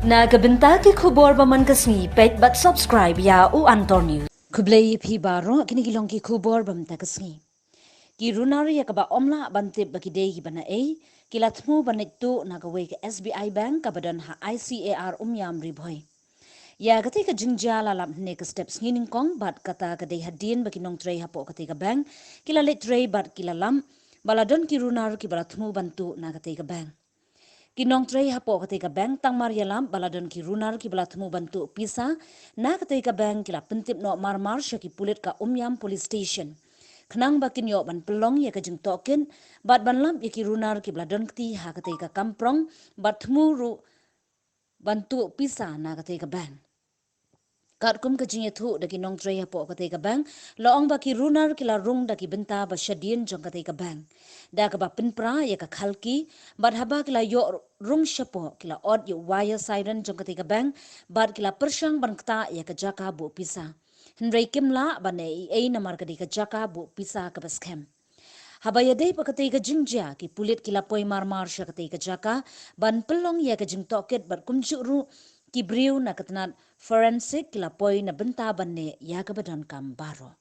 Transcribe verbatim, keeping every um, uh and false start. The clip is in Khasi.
Na ka bynta ki khubor ba man ka sngi, peit bad subscribe ïa u Antor News. Khublei ïa phi baroh, kine ki long ki khubor ba mynta ka sngi. Ki runar ïa kaba ym lah ban tip ba ki dei kiba naei, ki la thmu ban leit tuh na kawei ka S B I Bank kaba don ha I C A R Umiam Ri Bhoi. Ïa katei ka jingjia la lap hynne ka step sngi nyngkong bad kata ka dei hadien ba ki nongtrei hapoh katei ka bank ki la leit trei bad ki la lap ba la don ki runar kiba la thmu ban tuh na katei ka bank. Ki nongtrei hapoh katei ka bank tang mar ïalap ba la don ki runar kiba la thmu ban tuh pisa na katei ka bank ki la pyntip noh marmar sha ki pulit ka Umiam Police Station, khnang ba kin ïoh ban pynlong ïa ka jingtohkit bad ban lap ïa ki runar kiba la don kti ha katei ka kam prong bad thmu ruh ban tuh pisa na katei ka bank. Katkum ka jingïathuh da ki nongtrei hapoh katei ka bank, la ong ba ki runar ki la rung da ki bynta ba shadien jong katei ka bank, da kaba pynpra ïa ka khalki, bad haba ki la ïoh rung shapoh ki la ot ïa u wire siren jong katei ka bank bad ki la pyrshang ban ktah ïa ka jaka buh pisa. Hynrei kim lah ban leh ei ei namar ka dei ka jaka buh pisa kaba skhem. Haba ïadei bad katei ka jingjia, ki pulit ki la poi marmar sha katei ka jaka ban pynlong ïa ka jingtohkit bad kumjuh ruh ki briew na ka tnat forensic ki la poi na bynta ban leh ïa kaba donkam baroh.